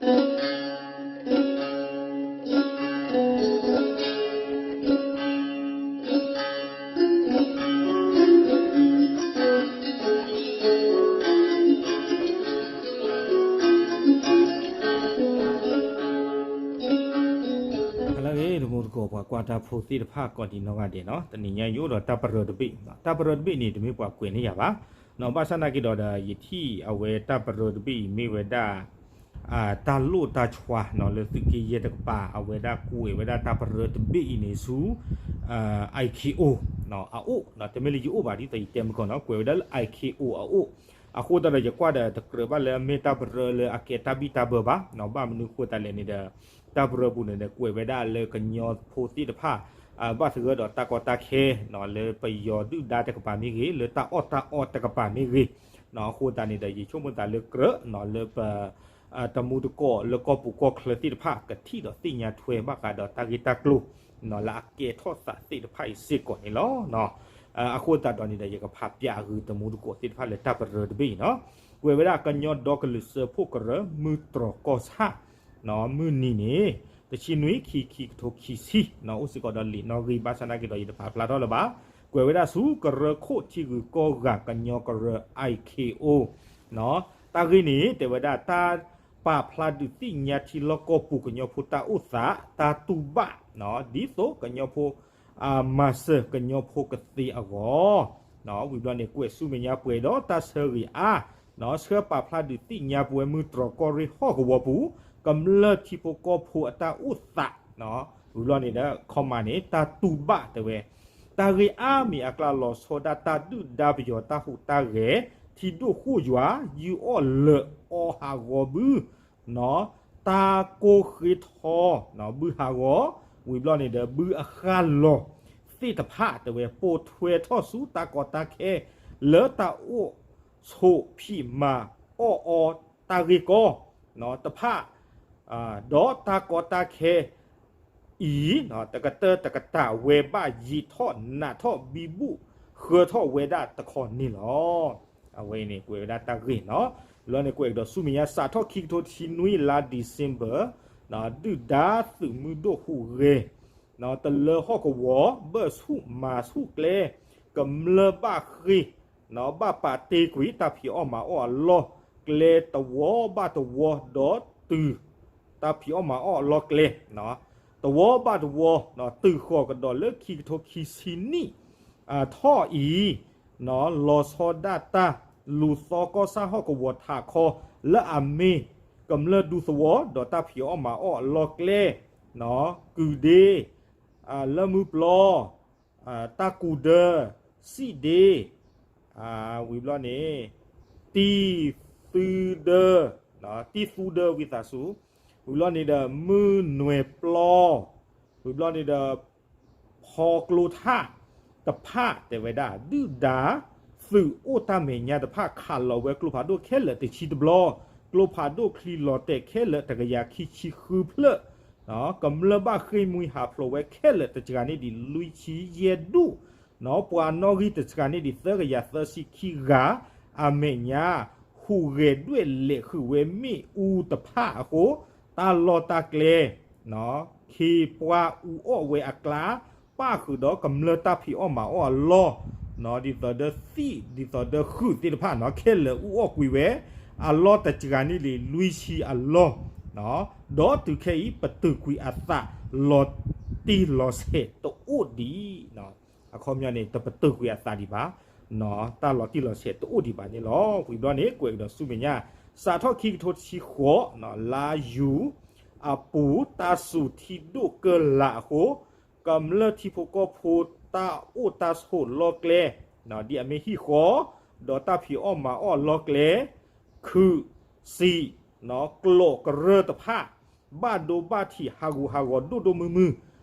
ဟါလၢအဂ့ၤ တမူတကိး ပှၤကွၢ်တၢ်ဖိသ့ၣ်တဖၣ် ကိးဒံးနီၢ်ဂၤဒဲးနီၤ, တနံၤညါယအိၣ်ဒီးတၢ်ပရၢတဘ့ၣ်, တၢ်ပရၢတဘ့ၣ်န့ၣ် တမ့ၢ်ပှၤကွဲးန့ၢ်ယၤဘၣ်နီၤ, ဘၣ်ဆၣ်နာ်က့ဒီး ယထံၣ်အဝဲတၢ်ပရၢတဘ့ၣ်အံၤမ့ၢ်ဝဲဒၣ် တၢ်လိၣ်တၢ်ဆှါနီၤ လၢသုးက့ယဲၢ်တကပၤ အဝဲဒၣ်ကွဲးဝဲဒၣ်တၢ်ပရၢတဘ့ၣ်အံၤန့ၣ်ဆူ IKO အအိၣ်, တမ့ၢ်လၢယအိၣ်ဘၣ် ဒ်သိးယတဲမုၢ်ကီၢ်နီၤ, ကွဲးဝဲဒၣ်လၢ IKO အအိၣ်, အဃိသတးဒီး ယကွၢ်ဒီးတကြၢးဘၣ်လၢအမ့ၢ်တၢ်ပရၢလၢအကဲတၢ်ဘံၣ်တၢ်ဘၢဘၣ်နီၤ, ဘၣ်မနုၤအဃိသတးလဲၣ်န့ၣ်ဒီး တၢ်ပရၢပူၤန့ၣ်ဒီး ကွဲးဝဲဒၣ်လၢကညီဖိသ့ၣ်တဖၣ် ဘၣ်သဂၢၢ်ဒီးတၢ်ကီတၢ်ခဲနီၤ လၢပယီၤဒုၣ်ဒါတကပၤမ့ၢ်ဂ့ၤ, လၢတၢ်အီၣ်တၢ်အီတကပၤမ့ၢ်ဂ့ၤနီၤ, အဃိသတးန့ၣ်ဒီး ယဆိကမိၣ်သးလၢကြၢးနီၤ လၢပ တမူတကိးလၢကီၢ်ပူၤကီၢ်ချၢသ့ၣ်တဖၣ် ကထံၣ်ဒီးသ့ၣ်ညါထွဲဘၣ်ဃးဒီးတၢ်ဂ့ၢ်တၢ်ကျိၤနီၤ လၢအကဲထီၣ်သးသ့ၣ်တဖၣ်အံၤစ့ၢ်ကီးန့ၣ်လီၤ. အဃိသတးဒီးန့ၣ်ဒီး ယကဖးပၠးအဂ့ၤတမူတကိးသ့ၣ်တဖၣ်လၢတၢ်ပရၢတဘ့ၣ်အံၤနီၤ, ကွဲးဝဲဒၣ်ကညီဒီကလုာ်စၢဖှိၣ်ကရၢ မုၢ်တြီၤကီၢ်ဆၣ်နီၤ, မုၢ်နံၤန့ၣ် တဆံနွံ ခံ ခံကထိခံဆံနီၤ, အိၣ်စ့ၢ်ကီးဒီးလံာ်နီၣ်ဂံၢ် ဘၣ်ဆၣ်နာ်က့ဒီး ယတပာ်ဖျါထီၣ်လၢၤဘၣ်, ကွဲးဝဲဒၣ်ဆူကရၢခိၣ်ထံဂုၤကီၢ်ဂၤကညီကရၢ IKO နီၤ, တၢ်ဂ့ၢ်န့ၣ် တဲဝဲဒၣ်တၢ်ပာ်ဖျါဒုးသ့ၣ်ညါထံလီၢ်ကီၢ်ပူၤကညီဖိတၢ်အိၣ်သး တၢ်တူၢ်ဘၣ်နီၤ, ဒ်သိးကညီဖိ မၤစၢၤကညီဖိကသ့အဂီၢ်နီၤ, ဝံၤဘျီန့ၣ် ကွဲးဆူမဲာ်ညါပှဲၤဒီးတၢ်ဆၢဂ့ၤအါနီၤ, ဆှၢပာ်ဖျါဒုးသ့ၣ်ညါပဝဲမုၢ်တြီၤကီၢ်ရ့ၣ်ဟီၣ်ကဝီၤပူၤ ကမျၢၢ်ထံဖိကီၢ်ဖိအတၢ်အိၣ်သးနီၤ, ဝံၤဘျီန့ၣ်ဒီး ခီမး န့ၣ် တၢ်တူၢ်ဘၣ်တဲဝဲ တၢ်ဂ့ၢ်အါမံၤအကျါလီၤဆီဒၣ်တၢ်ဒုၣ်ဒါပယီၤတၢ်ဟူးတၢ်ဂဲၤ ထံဒိၣ်ဃိၣ်ယွၤ ယုၢ်အီၣ်လၢာ်အီဟးဂီၤဘုနီၤ, တၢ်ကိၢ်ဃ့ထီနီၤ ဘုဟးဂီၤ, ဝံၤဘျီန့ၣ်ဒီး ဘုအဃၣ်လီၤသ့ၣ်တဖၣ်တဲဝဲ ပိာ်ထွဲထီၣ်ဆူတၢ်ကီတၢ်ခဲ လၢတၢ်အိၣ်ဆိးဖံးမၤအီၣ်အီတၢ်ဂ့ၢ်ကီနီၤ တဖၣ် ဒီးတၢ်ကီတၢ်ခဲအံၤ တကတၢၢ်တကတၢၢ်ဝဲဘၣ်ယံာ်ထီၣ်နးထီၣ်ဘံဘူၣ်ဃၢထီၣ်ဝဲဒၣ်တခီန့ၣ်လီၤ. အဝဲအံၤန့ၣ် ကွဲးဝဲဒၣ်တၢ်ဂ့ၢ်နီၤ, လီၤန့ၣ် ကွဲးကဒီးဆူမဲာ်ညါ စးထီၣ်ခံကထိတဆံနွံ လါ December ဒုၣ်ဒါသုးမုၢ်ဒိၣ်ဟူးဂဲၤ တလၢဟီၣ်ကဝီၤ ဘၢၣ်ဆူၣ်မၤဆူၣ်ကျဲ ကမျၢၢ်ဘၣ်ဃ့ၢ် ဘၣ်ပာ်တ့ၢ်ကွံာ် တၢ်ဖံးအီၣ်မၤအီၣ်အလီၢ်ကျဲ တဝီဘၣ်တဝီ ဒီးတုၤ တၢ်ဖံးအီၣ်မၤအီၣ်အလီၢ်ကျဲ တဝီဘၣ်တဝီ တုၤဃီၤကဒီးလၢခံကထိခံဆံနံၣ် ထီၣ်အံၤ လီၤဆီဒၣ်တၢ် လူၤသီကီၢ်ဆၣ်ဟီၣ်ကဝီၤထးခီ လၢအမ့ၢ်ကမျၢၢ်ဒူသဝီ ဒီးတၢ်ဖံးအီၣ်မၤအီၣ်အလီၢ်ကျဲ ကုၢ်ဒ့ လၢမုၢ်ပျီ တၢ်ကူၣ်ဒၢ စံၣ်ဒ့ ဝံၤဘျီန့ၣ် တံၢ်သူဒၢ တံၢ်သူဒၢဝံသးစူၤ ဝံၤဘျီန့ၣ်ဒီး မုၢ်နွဲၣ်ပျီ ဝံၤဘျီန့ၣ်ဒီး ဖီကျိထၣ်တဖၣ်တဲဝဲဒၣ် ဒုၣ်ဒါသုးအိၣ်တၢ်မဲာ်ညါတဖၣ် ခးလီၤဝဲကျိဖးဒိၣ်ခဲလၢာ်တဆံတဘျီ, ကျိဖးဒိၣ်ချံလီၤတဲာ်ခဲလၢာ်တကယၤခံဆံဃုဖျၢၣ်, ကမျၢၢ်ဘၣ်ဃ့ၢ်မှံဟးဖျိးဝဲခဲလၢာ်တစှၤန့ၢ်ဒံးလွံၢ်ဆံယဲၢ်ဒူၣ်, ပှၤနီၣ်ဂံၢ်တစှၤန့ၢ်ဒံးသၢကယၤသၢဆံခံဂၤ အမဲာ်ညါ ဟူးဂဲၤဒွဲၣ်လဲာ်ဃုာ်ဝဲမ့ၣ်အူတဖၣ်အဃိ တၢ်လီၢ်တၢ်ကျဲ ခ့ပှၤအူအီၣ်ဝဲအကျါ ပၣ်ဃုာ်ဒီးကမျၢၢ်တၢ်ဖံးအီၣ်မၤအီၣ်အလီၢ်, ဒ်သိးဒီးသံၣ် ဒ်သိးဒီးဃုာ်သ့ၣ်တဖၣ်နီၤ ခဲလၢာ်အူအီၣ်ကွံာ်ဝဲ အလီၢ်တစှၤန့ၢ်ဒံးလွံၢ်ဆံအလီၢ်, ဒီးတုၤခဲအံၤ ပတုာ်ကွံာ်အသးလီၤတံၢ်လီၤဆဲးတအိၣ်ဒံး အခီပညီန့ၣ် တပတုာ်ကွံာ်အသးဒံးဘၣ်, တၢ်လီၤတံၢ်လီၤဆဲးတအိၣ်ဒံးဘၣ်န့ၣ်လီၤ. ဝံၤဘျီန့ၣ် ကွဲးကဒီးဆူမဲာ်ညါ စးထီၣ်ခံကထိတဆံဃိး လါယူၤအပူၤ တၢ်စူၤထံဒိၣ်ကၢၢ်လၤအဃိ ကမျၢၢ်ထံဖိကီၢ်ဖိတၢ်အိၣ်တၢ်ဆိးလီၢ်ကျဲ ဒ်အမ့ၢ်ဟံၣ်ဃီ ဒီးတၢ်ဖံးအီၣ်မၤအီၣ်လီၢ်ကျဲ ခုး စံး ကျိးကရၢၢ်တဖၣ် ဘၣ်ဒိဘၣ်ထံးဟးဂူာ်ဟးဂီၤဒိၣ်ဒိၣ်မုၢ်မုၢ်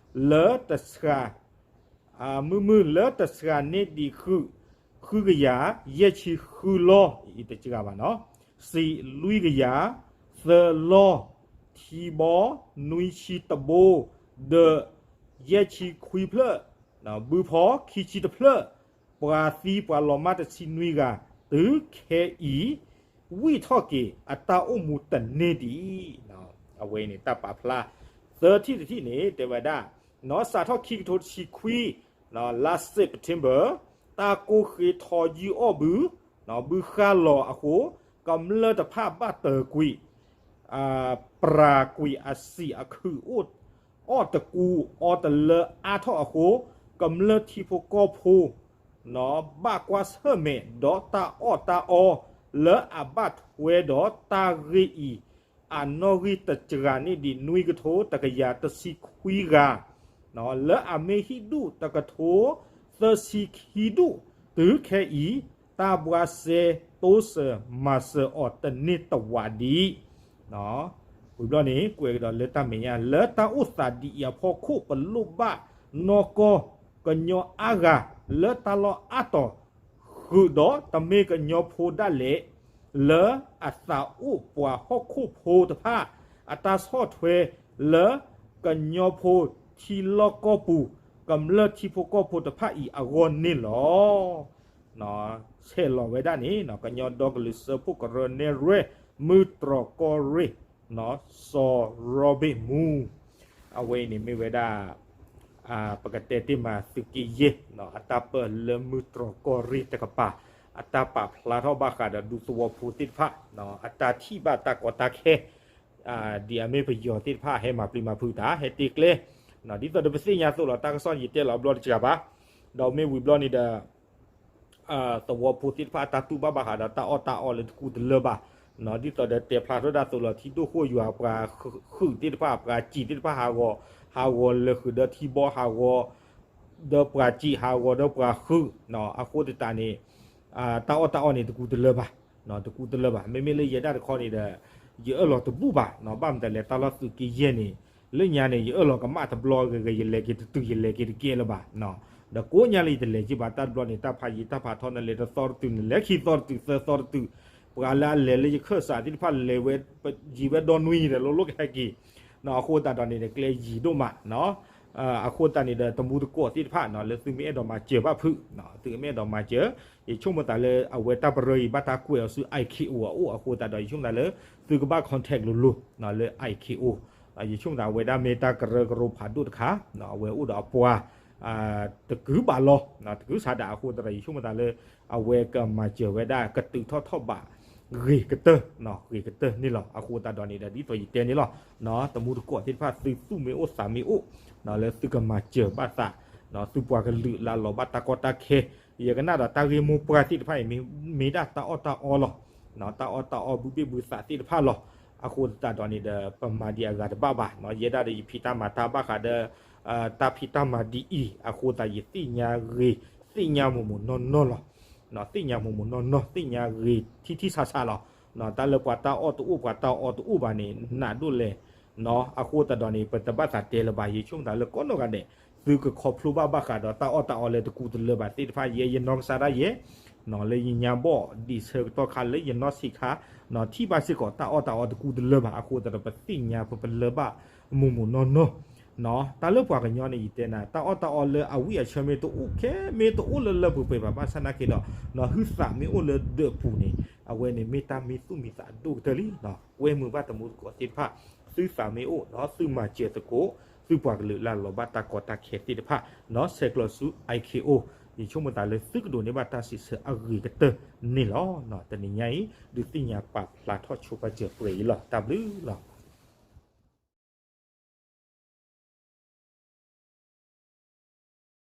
လၢတစှၤ မုၢ်မုၢ်လၢတစှၤန့ၢ်ဒံးဃုာ် ဃုကယၤ ယဲၢ်ဆံဃုလီၢ် အံၤတစှၤဘၣ်နီၤ, စံးလွံၢ်ကယၤ သၢလီၢ်, ထံဘီ နွံဆံတဘိ, ဒီး ယဲၢ်ဆံခွံဖျၢၣ်, ဘုဖီ ခံဆံတဖျၢၣ်, ပှၤသံပှၤလီၤမၢ်တဆံနွံဂၤ, တုၤခဲအံၤ ဝံၣ်ထီၣ်က့ၤအတၢ်အိၣ်မူတန့ၢ်ဒံး အဝဲအံၤန့ၣ် တၢ်ပာ်ဖျါ သၢထံၣ်တထံၣ်န့ၣ် တဲဝဲဒၣ် နီၢ် စးထီၣ်ခံကထိတဆံခွံ လါ September တၢ်ကိၢ်ဃ့ထီယုၢ်အီၣ်ဘု ဘုဃၣ်လီၤအဃိ ကမျၢၢ်တဖၣ်ဘၣ်တၢၤကွံာ် ပြၤကွံာ်အစံာ်အခုၣ် အီၣ်တကူအီတလၢအါထီၣ်အဃိ ကမျၢၢ်ထံဖိကီၢ်ဖိ ဘၣ်ကွၢ်ဆၢၣ်မဲာ်ဒီးတၢ်အီၣ်တၢ်အီ လၢအဘၣ်ထွဲဒီးတၢ်ဂ့ၢ်အံၤ အနီၣ်ဂံၢ်တစှၤန့ၢ်ဒံးနွံကထိတကယၤတဆံခွံဂၤ လၢအမ့ၢ်ဟံၣ်ဒူၣ်တကထိသၢဆံခံဒူၣ် တုၤခဲအံၤ တၢ်ဘှါစဲတိစၢၤမၤစၢၤအီၤတန့ၢ်တဝးဒံး ဝံၤဘျီန့ၣ် ကွဲးကဒီးလၢတၢ်မဲာ်ညါ လၢတၢ်အိၣ်သးဒ်အံၤအဖီခိၣ် ပလိၣ်ဘၣ်နီၢ်ကီၢ် ကညီအါဂၤ လၢတၢ်လီၢ်အါတီၤ ဃုာ်ဒီးတမ့ၢ်ကညီဖိဒၣ်လဲာ် လၢအသးအိၣ်ပှၤဟီၣ်ခိၣ်ဖိတဖၣ် အတၢ်ဆီၣ်ထွဲလၢကညီဖိထံလီၢ်ကီၢ်ပူၤ ကမျၢၢ်ထံဖိကီၢ်ဖိတဖၣ်အံၤအဂီၢ်န့ၣ်လီၤ. ဆဲးလီၤဝဲဒၣ်န့ၣ် ကညီဒီကလုာ်စၢဖှိၣ်ကရၢနဲၣ်ရွဲၣ် မုၢ်တြီၢ်ကီၢ်ရ့ၣ် စီၤရီဘ့ၣ်မူ အဝဲအံၤန့ၣ်မ့ၢ်ဝဲဒၣ် ပကတဲတ့ၢ်မးသုးက့ယဲၢ် အတၢ်ပၢၢ်လၢမုၢ်တြီၢ်ကီၢ်ရ့ၣ်တကပၤ အတၢ်ပာ်ဖျါထီၣ်ဘၣ်ဃးဒီးဒူသဝီဖိသ့ၣ်တဖၣ် အတၢ်ထံၣ်ဘၣ်တၢ်ကီတၢ်ခဲ ဒ်အမ့ၢ်ပယီၤသ့ၣ်တဖၣ်ဟဲမၤပျံၤမၤဖုးတၢ် ဟဲတ့ကျဲ ဒ်သိးဒီးပသ့ၣ်ညါသိးလီၤ တၢ်ကစီၣ်ယတဲလီၤဘျီတစှၤဘၣ် ဒီးမ့ၢ်ဝံၤဘျီန့ၣ်ဒီး သဝီဖိသ့ၣ်တဖၣ်အတၢ်တူၢ်ဘၣ်ဘၣ်ဃးဒီးတၢ်အီၣ်တၢ်အီလၢတကူတလၢဘၣ် ဒ်သိးဒီးတဲဖျါထီၣ်ဒၣ်သိးလီၤ ထံဒိၣ်ဃိၣ်ယွၤပှၤဃုာ်သ့ၣ်တဖၣ် ပှၤစံာ်သ့ၣ်တဖၣ်ဟးဂီၤ ဟးဂီၤလၢာ်ဃုာ်ဒီးထံဘီ ဟးဂီၤဒီးပှၤစံာ် ဟးဂီၤဒီးပှၤဃုာ် အဃိသတးန့ၣ် တၢ်အီၣ်တၢ်အီန့ၣ်တကူတလၢဘၣ် တကူတလၢဘၣ် မ့မ့ၢ်လၢယဲဒၣ်တခီန့ၣ်ဒီး ယအၢၣ်လီၤတဘူၣ်ဘၣ် ဘၣ်မတၤလဲၣ် တၢ်လီၢ်သုးက့ယဲၢ်န့ၣ် လၢညါန့ၣ် ယအၢၣ်လီၤကမၣ်တဘျီဂ့ၤဂ့ၤ ယလဲၤက့ၤတတုၤ ယလဲၤက့ၤတကဲလၢၤဘၣ် ဒီးကိးညါလၢယတလဲၤက့ၤဘၣ် တၢ်တဘျီန့ၣ် တၢ်ဖးယံာ်တၢ်ဖးထီ နလဲၤတသီတတုၤ နလဲၤခံသီတတုၤ သၢသီတတုၤ ပှၤလၢအလဲၤလၢယခၢၣ်စးသ့ၣ်တဖၣ်လဲၤဝဲ ယံာ်ဝဲဒီနွံဒီး လိၤလိၤကဟဲက့ၤ အဃိသတးဒီးန့ၣ်ဒီး ကျဲယံာ်ဒိၣ်မး အဃိသတးန့ၣ်ဒီး တမူတကိးသ့ၣ်တဖၣ် လၢသုမ့ၢ်အဲၣ်ဒိးမၤစၢၤဘၣ်ဖုး သုမ့ၢ်အဲၣ်ဒိးမၤစၢၤ ယဆိကမိၣ်သးလၢအဝဲတၢ်ပရၢအံၤ ဘၣ်တၢ်ကွဲးအီၤဆူ I K O အအိၣ် အဃိသတးဒီး ယဆိကမိၣ်သးလၢ သုကဘၣ် contact လိၤလိၤ လၢ I K O ယဆိကမိၣ်သးအဝဲဒၣ်မ့ၢ်တၢ်ကရၢကရိဖးဒိၣ်တခါ အဝဲအိၣ်ဒီးအပှၤ တကုၤဘၣ်လီၤ တကုၤဆးဒး အဃိသတးဒီး ယဆိကမိၣ်သးလၢ အဝဲကမၤစၢၤဝဲဒၣ် ကတုၤထီၣ်ထီၣ်ဘး ဂ့ၤကတၢၢ် ဂ့ၤကတၢၢ်န့ၣ်လီၤ. အဃိသတးဒီးန့ၣ်ဒီး ဒ်သိးယတဲန့ၣ်လီၤ တမူတကိးသ့ၣ်တဖၣ် သုသူၣ်မ့ၢ်အိၣ်သးမ့ၢ်အိၣ် လၢသုကမၤစၢၤဘၣ်သး သုပှၤကလုာ်လၢအလီၤဘၣ်တၢ်ကီတၢ်ခဲ ယကနၣ်ဒီးတၢ်ဂ့ၢ်မိၢ်ပှၢ်သ့ၣ်တဖၣ်အံၤ မ့ၢ်ဒၣ်တၢ်အီၣ်တၢ်အီလီၤ တၢ်အီၣ်တၢ်အီဘုဘ့ၣ်ဘုသးသ့ၣ်တဖၣ်လီၤ. အဃိသတးဒီးန့ၣ်ဒီး ပမၤဒံးအဂၤတဘၣ်ဘၣ် ယဲဒၣ်ဒီးယဖံးတၢ်မၤတၢ်ဘၣ်ဃးဒီး တၢ်ဖံးတၢ်မၤဒ်အံၤ အဃိသတးယသ့ၣ်ညါဂ့ၤ သ့ၣ်ညါမိၢ်မိၢ်နီၢ်နီၢ်လီၤ. သ့ၣ်ညါမိၢ်မိၢ်နီၢ်နီၢ် သ့ၣ်ညါဂ့ၤထံထံဆးဆးလီၤ. တၢ်လၢပှၤတၢ်အီၣ်တအိၣ် ပှၤတၢ်အီတအိၣ်ဘၣ်န့ၣ် နးဒိၣ်လဲၣ် အဃိသတးဒီးန့ၣ် ပတဘၣ်သးတဲလၢၤဘၣ် ယဆိကမိၣ်သးလၢကိးနီၢ်ဂၤဒဲး သုကခီဖျိဘၣ်ဘၣ်ဃးဒီးတၢ်အီၣ်တၢ်အီလၢတကူတလၢဘၣ်သ့ၣ်တဖၣ် ယဲယနီၢ်ကစၢ်ဒၣ်ယဲ လၢယညါဘီၣ်ဒံးဆၢကတီၢ်ခါလၢယနီၢ်ဆံးခါ ထံၣ်ဘၣ်စ့ၢ်ကီးတၢ်အီၣ်တၢ်အီတကူတလၢဘၣ် အဃိသတးဒီးပသ့ၣ်ညါပပလၢဘၣ်မိၢ်မိၢ်နီၢ်နီၢ် တၢ်လၢပှၤကညီန့ၣ် ယတဲနၤ တၢ်အီၣ်တၢ်အီလၢအဝံၣ်အဆၢမ့ၢ်တအိၣ်ခဲ မ့ၢ်တအိၣ်လၢလၢပှဲၤပှဲၤဘၣ် ဘၣ်ဆၣ်နာ်က့ဒီး ဟုသးမ့ၢ်အိၣ်လၢဒၢးပူၤန့ၣ် အဝဲန့ၣ်မ့ၢ်တၢ်မံသူၣ်မံသးအဒိၣ်ကတၢၢ်လံ. ကွဲမုာ်ဘၣ်တမူတကိးသ့ၣ်တဖၣ် သုသးမ့ၢ်အိၣ် သုမၤစၢၤသကိး သုပှၤကလုာ်လၢအလီၤဘၣ်တၢ်ကီတၢ်ခဲသ့ၣ်တဖၣ် ဆဲးကျိးဆူ I K O ယဆိကမိၣ်သးလၢသုကဒိးန့ၢ်ဘၣ်တၢ်စံးဆၢအဂ့ၤကတၢၢ်န့ၣ်လီၤ. တနံၤညါအံၤ ဒုးသ့ၣ်ညါပာ်ဖျါထီၣ်ဆိပာ်စၢၤပှဲၤအံၤလီၤ. တၢ်ဘျုးလီၤ.